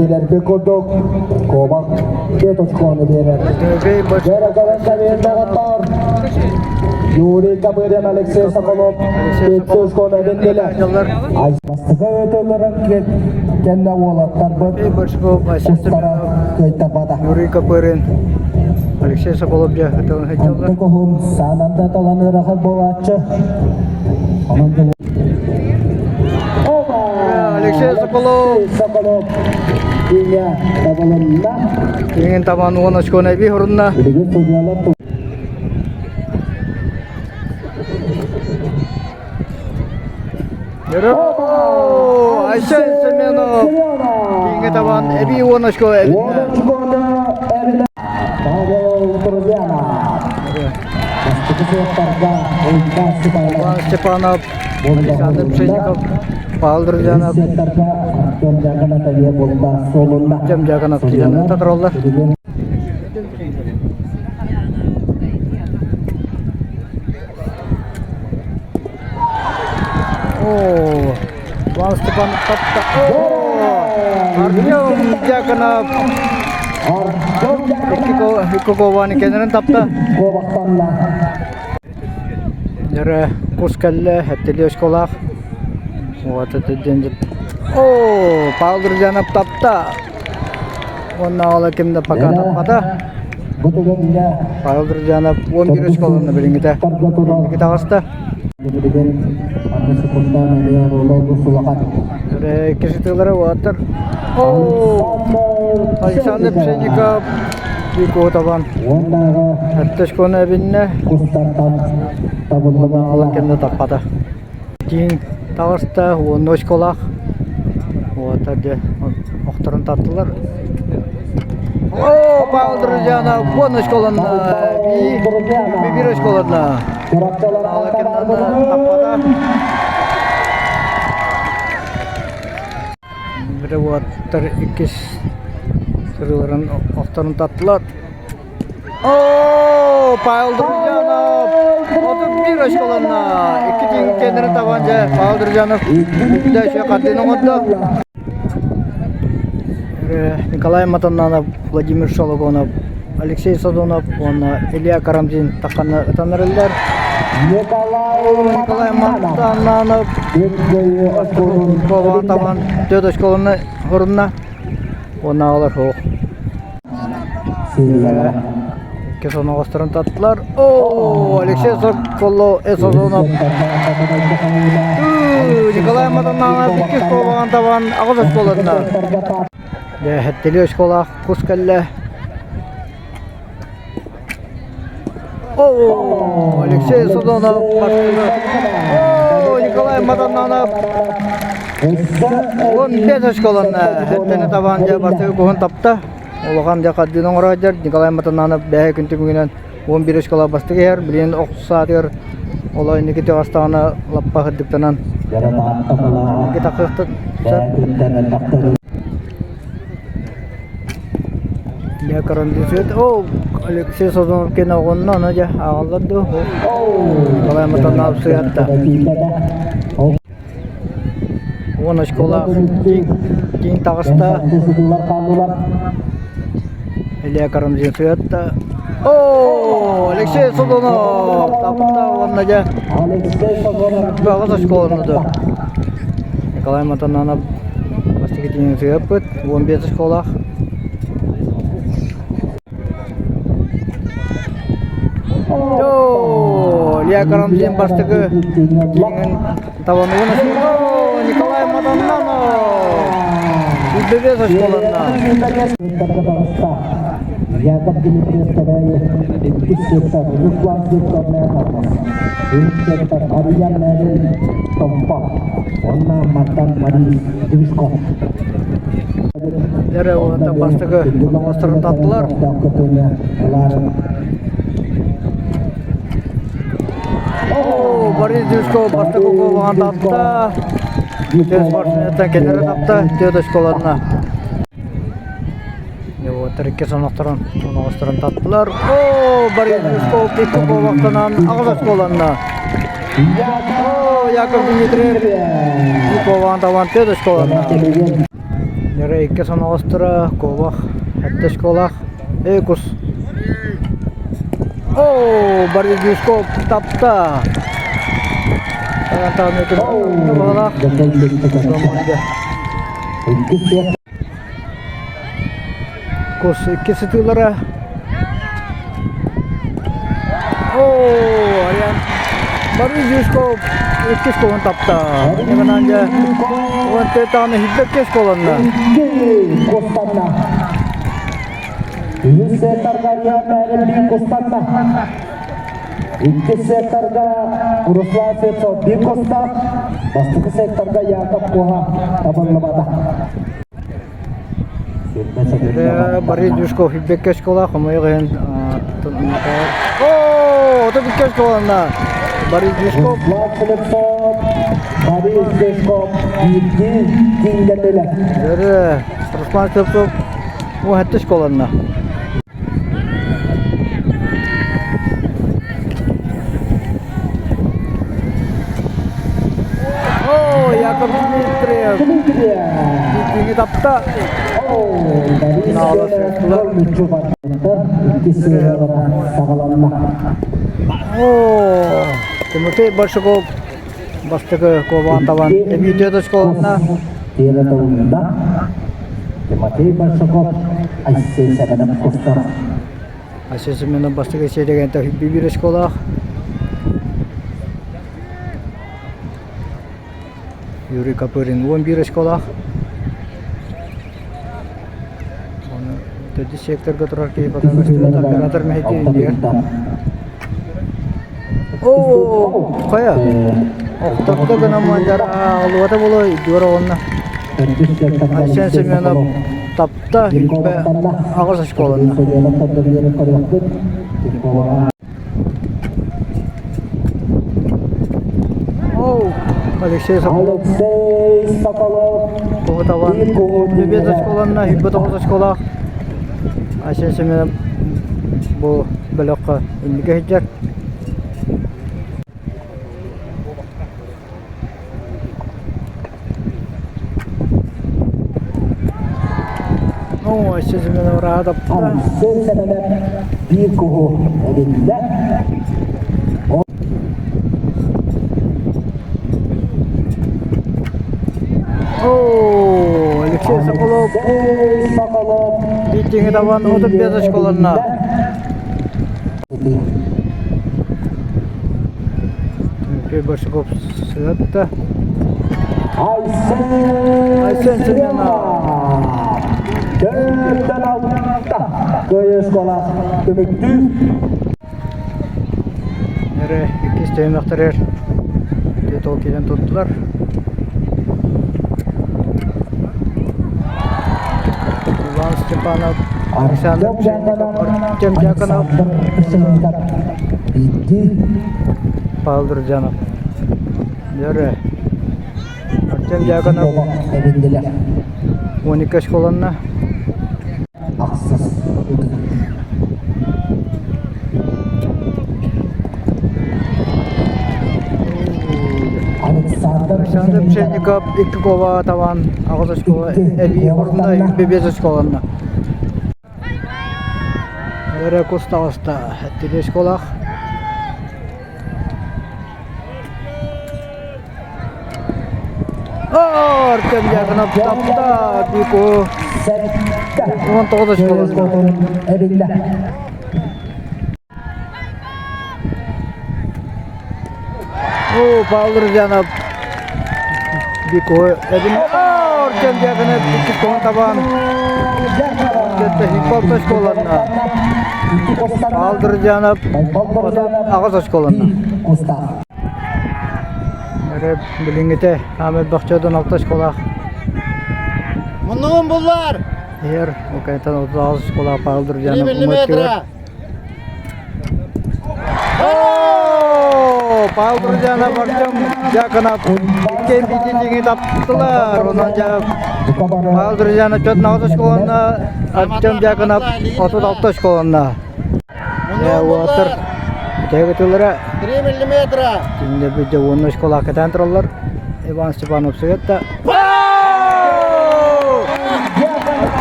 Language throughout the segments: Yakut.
Билэрбит курдук, куобах 5 очкону биэрэр. Дмитрий Дьэрэ көрөн кэбиһин доҕоттор. Юрий Копырин, Алексей Соколов Алексей 5 Соколов очкону эбиннилэр. дьаллар. Бастакы өтөлөрөн кэннэ уолаттарбыт Дмитрий Бочков, Айсен кустара Семенов, кыайтарбата. Юрий Копырин, Алексей Соколов дьэ ытылын сылдьаллар. Онтук уһун саанан да талан ыарахан буолааччы. Онон Алексей Соколов. Соколов Илья табылынна. Киҥин табан 10 очкону эбии хорунна. Билигин судьялар Айсен Семенов киҥҥэ табан эбии 10 очко эбиннэ. 10 очкону эбинэ. Павел Друзьянов. Бастакы суоттарга Илья Иван Степанов, Александр Пшенников, Павел Друзьянов, Артем Дьяконов эмиэ булда суолунна. Артем Дьяконов киирэн татараллар. О, Иван Степанов тапта. О, Артем Дьяконов икки кованы кэннэрин тапта. Дьэрэ кус кэллэ, эттили осколаах. Вот это день. О, Павел Друзьянов тапта. Уонна ол ким да пока таппата. Павел Друзьянов 11 осколонно билиҥҥитэ. Инники таҕыста. Икки сытыылара уоттар. О, Александр Пшенников Вику табан. Сэттэ очкону эбиннэ. Уонна ким да таппата. Тииҥ таҕыста, уонна очколаах. Вот, дьэ, охторун таттылар. О, Павел Друзьянов, 10 очколанна. Биир очколанна. Таппата. Уоттар иккис сырыыларын охторун таттылар. О, Павел Друзьянов! 31 очколанна. Икки тииҥ кэннэрин табан дьэ, Павел Друзьянов үстэ үчүгэй хардыыны оҥордо. Николай Матаннанов, Владимир Шологонов, Алексей Сазонов уонна Илья Карамзин тахханна ытаннарыллар. Николай Матаннанов Бобан табан төрт очколонна хорунна уонна аҕалар суох. Икки соноҕосторун таттылар. О, Алексей Соколов, Сазонов. Николай Матаннанов иккис куобаҕын табан аҕыс очколонна. Дьэ, сэттэлии очколаах кус кэллэ. О, Алексей Сазонов О, Николай Матаннанов 15 очколонна. Сэттэни табан дьэ бастакы куһун тапта. Улахан дьэ хардыыны оҥороодьар Николай Матаннанов бэһэ күн түмүгүнэн 11 очколаах бастакы иһэр. Билигин охсус саатыгар олоо инники тыҕастаҕына лаппа сырдыктанан инники тахсыахтан Дьэ карандашет о Алексей Сазонов кэнэ оҕонно аны дьэ ааҕаллар дуо Николай Матаннанов сыһыатта 10 очколаах тииҥ таҕыста Илья Карамзин сыһыатта О, Алексей Сазонов тапта уонна дьэ аҕыс очколонно дуо Николай Матаннанов бастакы тииҥин сыһыаппыт 15 очколаах О, Илья Карамзин бастакы тииҥин табанныгын О, Николай Матаннанов 25 очколонно Яков Дмитриев Кэбээйи иккис сектор Руслан Сектор Үһүс сектор Арыйан Мээрин Томпо уонна Мартан Борис Движков. Дьэрэ уонна бастакы оҥосторун таттылар. О, Борис Движков бастакы куобаҕын тапта. Тез спортсментан кэлэрэ тапта, төрт очколанна. Уоттар икки сонохторун оноҕосторун таттылар. О, Борис Движков икки куобахтанан аҕыс очколанна. О, Яков Дмитриев икки куобаҕын табан төрт очколанна. Дьара икки соноҕосторо куобах сэттэ очколаах Экус. Оо, Борисюшков тапта. Кус икки сытыылара. Оо, Ариан Борисюшков иккис голун тапта. Инньэ дьэ уон тыатааҕыны хилбэккэ оскуоланна. Кустанна. Үһүс секторга Риан Кустанна. Иккис секторга Руслан Слепцов биир кустаах, бастакы секторга Яков Куһа табыллыбата. Борис Дюшков Илбекке школа хомойуох иһин Оо, ото бүккэ школанна. Борис Дюшков Руслан Слепцов, Борис Дюшков биирдии тиҥнэтилэр. Руслан Слепцов уһатты школанна. О, Яков Дмитриев. Дмитрий тапта. О, Тимофей Большаков бастакы куобаҕын табан эбиитиэ оскуолана. Тимофей Большаков Айсен Семенов кустар. Айсен Семенов бастакы сиэригэн биир оскуолаах. Юрий Копырин 11 очколаах. Оны төрдүс секторга турар киһи пока көстүбэт оператор мэһэйдиир диир. Оо, хайа? Охтордо гынан мандара алуата боло идуор оҕонно. Айсен Семенов тапта хүлбэ аҕыс очколанна. Алексей Соколов. Алексей Соколов. Куһутабан. Бэбиэт оскуоланна, хиппет оҕус оскуолаах. Айсен Семенов бу бөлөххө инники сылдьар. Оо, Айсен Семенов ырааһа тапта. Айсен Семенов биир куһу эбиллэ. Оо, Алексей Соколов. Алексей Соколов. Биитиҥи табан 35 очколанна. Тимофей Барсуков сыатта. Айсен Айсен Семенов. Төртөн алта. Кыайыы школа түмүктүү. Эрэ иккис түһүмэхтэригэр титул киирэн туттулар. Иван Степанов, Александр Пшенников, Артем Дьяконов, Павел Друзьянов. Дөрө. Артем Дьяконов 12 очколанна. Ахсыс Александр Александр Пшенников икки куоба табан аҕыс очко эбии орунна бэбиэс очколанна. Өрө кус таҕыста сэттилии очколаах. Артем Дьяконов тапта Бику 19 очколанна. О, Павел Друзьянов Бику эбин Артем Дьяконов икки кон табан Кетте хип-хоп очколанна. Павел Друзьянов аҕыс очколанна. Эрэ билиҥҥитэ Аамет Бахчадон алта очколаах. Муннугун буллар! Иһэр, окайтан 36 очколаах Павел 3 Друзьянов миллиметра! О, Павел Друзьянов Артем Дьяконов иккиэн биирдии дьиҥи таптылар. Онон дьэ Павел Друзьянов чөт наҕыс очколанна, Артем Дьяконов 36 очколанна. Муннугун Уолаттар буллар! бүтэһик 3 миллиметра! Кинилэр биирдэ уонна очколаах кэтээн тураллар. Иван Степанов сыгытта.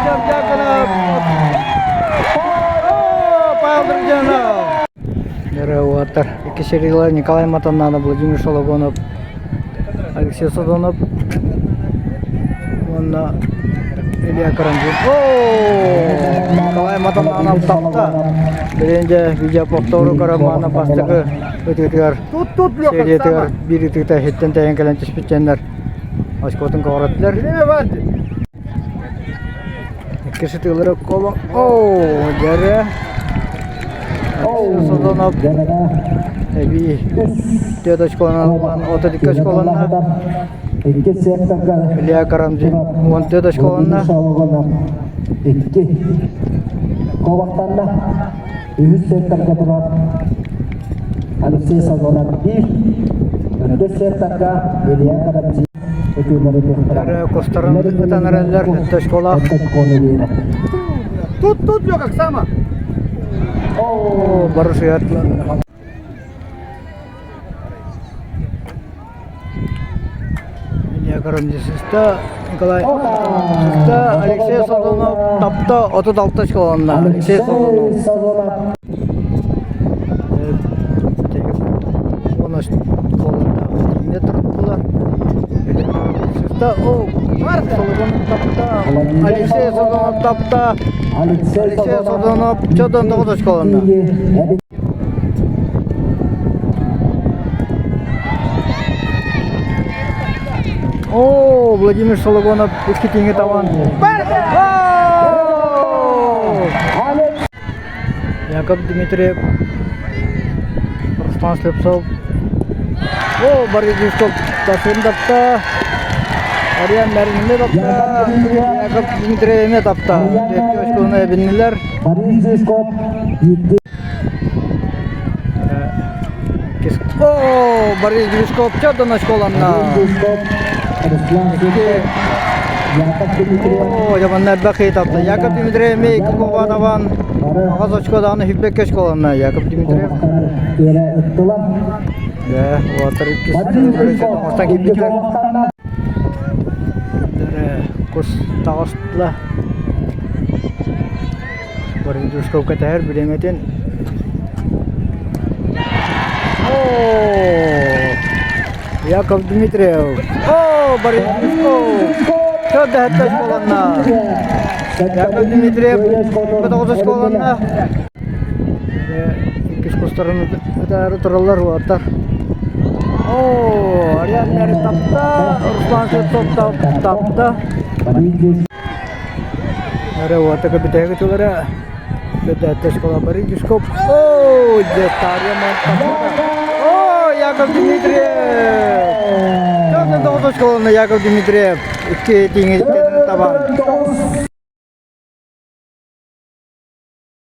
Артем Дьяконов! О, Павел Друзьянов! Уоттар. Икки сериялар Николай Матаннанов, Владимир Шологонов, Алексей Сазонов уонна Илья Карамзин. О, Николай Матаннанов тапта. Билигин дьэ видеоповтору Карамана бастакы ытыытыгар Тут, тут, Леха, сериятыгар сама. биир ытыыта иһиттэн тэйэн кэлэн түспүттэннэр очкотун көҕүрэттилэр. Время Варди. Иккис ытыылара Кола. Оо, дьэрэ. Сазонов эбии 4 очконан ылан 32 очколанна. Икки секторга Илья Карамзин 14 очколанна. Икки ковактанна. Үһүс секторга турар Алексей Сазонов биир. Төрдүс секторга Илья Карамзин Дьэрэ кустарын ытан эрэллэр точколаах. Тут, тут, Леха, сама. Оо, бары сыһыаттылар. Илья Карамзин сыста, Николай сыста, Алексей Сазонов тапта 36 очколанна. Алексей Сазонов. Алексей Сазонов тапта. Алексей Сазонов чодон тоҕус очколанна. О, Владимир Сологонов икки тиҥи табан. Яков Дмитриев, Руслан Слепцов. О, Борис Юшков тасын тапта. Ариан Мәрин тапта. Яков Дмитриев эмиэ тапта. Төрт очкону эбиннилэр. Борис Юшков О, Борис Юшков чодон очколанна. Руслан Слепцов, Яков Дмитриев. О, дьэ манна элбэх киһи тапта. Яков Дмитриев эмиэ икки кубатабан аҕыс очкодааны сүүрбэккэ очколанна Яков Дмитриев. ыттылар. Дьэ, уолаттар иккис оҥостон киирбиттэр. Кус таҕыстыла. Борис Дружков кэтэһэр бириэмэтин. О, Яков Дмитриев. О, Борис Дружков. Төрт оскуоланна. Яков Дмитриев тоҕус оскуоланна. Иккис кустарын ытаары тураллар уолаттар. О, Ариан тапта, Руслан Слепцов тапта. Эрэ уота кэбитэһик ытылара Бэдээттэ школа Борис Юшков. О, Детария О, Яков Дмитриев! Тоҕус школаны Яков Дмитриев икки тиҥи табан.